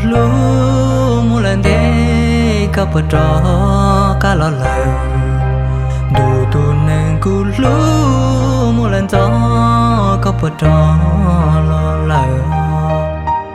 Hlub muaj lawm ntev koj puas rov qab los lawm? Ntuj tus neeg kuv hlub muaj lawm ntxov koj puas rov los lawm?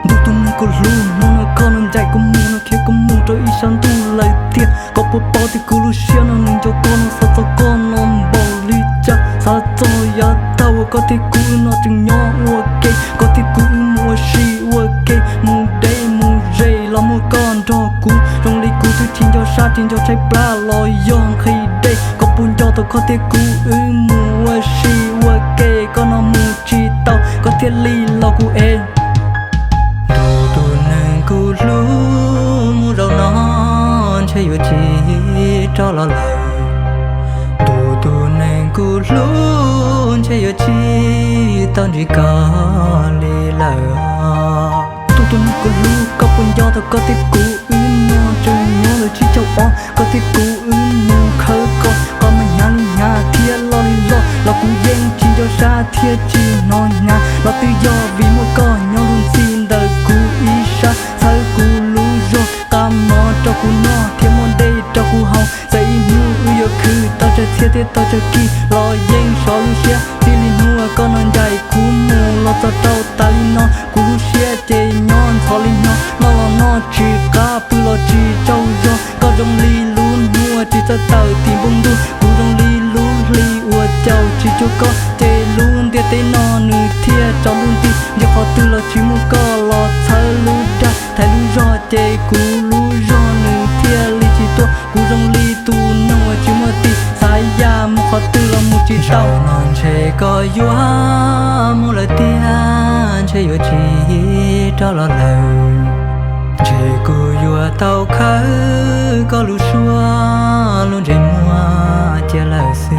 Ntuj tus neeg kuv hlub, hnub no koj los ncaim kuv mus, no khiav kuv mus rau ib sab ntuj lawm tiag. Koj puas paub tias kuv lub siab no nws nco koj no, xav txog koj no npaum li cas, xav txog yav tag uas koj thiab kuv wb no tseem nyob ua ke, koj thiab kuv wb mus ua si ua ke, mus deb mus ze los muaj koj nrog kuv. Zoo li kuv twb tsis nco sab tsis nco tshaib plab los yog nqhis dej, koj puas nco thaum koj thiab kuv wb mus ua si ua ke, koj no mus tsis tau koj thiaj li los kuv es. Ntuj tus neeg kuv hlub, mus zaum no ntshe yuav tsis rov los lawm. Ntuj tus neeg kuv hlub, ntshe yuav tsis tau ntsib koj li lawm. Ntuj tus neeg kuv hlub, koj puas nco thaum koj thiab kuv wb no tseem nyob lawm tsib caug ob, koj thiab kuv wb mus khawb koj, koj mas hnyav li hnyav thiab loj li loj, los kuv yeej tsis nco sab thiab tsis hnov hnyav, los twb yog vim muaj koj nyob luag ntxhi ntawm kuv ib sab, txhawb kuv lub zog, qab mov rau kuv noj thiab muaj dej rau kuv haus. Txawm ib hnub wb yuav khwv tau tsawg txhiab thiab tau tsawg kis los yeej sov lub siab, txij li hnub uas koj no ncaim kuv mus los txog rau tas li no, kuv lub siab ces nyob ntxhov li hnyo, noj los noj tsis qab, pw los tsis tsaug zog. Koj zoo li lub hnub uas tsis txawj tawm tim npoo ntuj, kuv zoo li lub hli uas caum tsis cuag koj, ces lub ntiaj teb no nws thiaj tsaus ntuj nti. Ntsia qhov twg los tsis muaj koj los txhawb lub dag, thaiv lub zog ces kuv lub zog nws thiaj li tsis tuaj. Kuv zoo li tus neeg uas tsis muaj tim, xav ya mus qhov twg los mus tsis tau. Zaum no ntshe koj yuav mus lawm tiag, ntshe yuav tsis rov los lawm. Ntshe kuv yuav tau khawb koj lub suab, lub ntsej muag cia lawm xwb.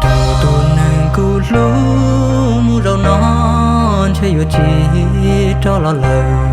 Ntuj tus neeg kuv hlub, mus zaum no ntshe yuav tsis rov los lawm.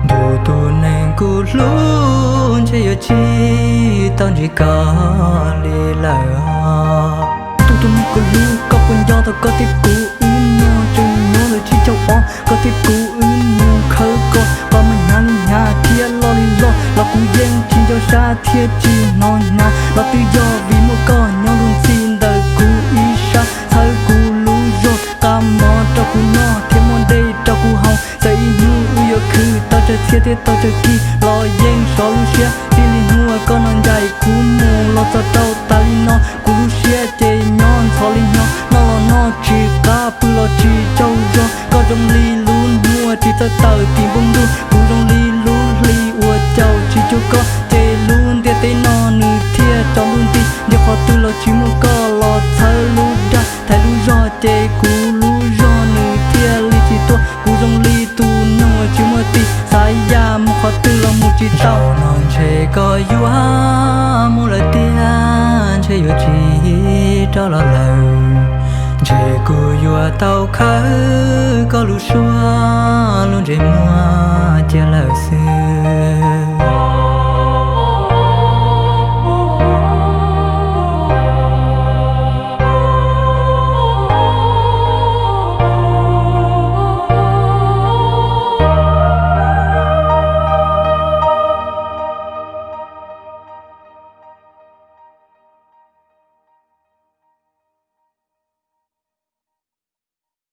Ntuj tus neeg kuv hlub, ntshe yuav tsis tau ntsib koj li lawm. Ntuj tus neeg kuv hlub, koj puas nco thaum koj thiab kuv wb no tseem nyob lawm tsib caug ob, koj thiab kuv wb mus khawb koj, koj mas hnyav li hnyav thiab loj li loj, los kuv yeej tsis nco sab thiab tsis hnov hnyav, los twb yog vim muaj koj nyob luag ntxhi ntawm kuv ib sab, txhawb kuv lub zog, qab mov rau kuv noj thiab muaj dej rau kuv haus. Txawm ib hnub wb yuav khwv tau tsawg txhiab thiab tau tsawg kis los yeej sov lub siab, txij li hnub uas koj no ncaim kuv mus los txog rau tas li no, kuv lub siab ces nyob ntxhov li hnyo, noj los noj tsis qab, pw los tsis tsaug zog. Koj zoo li lub hnub uas tsis txawj tawm tim npoo ntuj, kuv zoo li lub hli uas caum tsis cuag koj, ces lub ntiaj teb no nws thiaj tsaus ntuj nti. Ntsia qhov twg los tsis muaj koj los txhawb lub dag, thaiv lub zog ces kuv lub zog nws thiaj li tsis tuaj. Kuv zoo li tus neeg uas tsis muaj tim, xav ya mus qhov twg los mus tsis tau. Zaum no ntshe koj yuav mus lawm tiag, ntshe yuav tsis rov los lawm. Ntshe kuv yuav tau khawb koj lub suab, lub ntsej muag cia lawm xwb.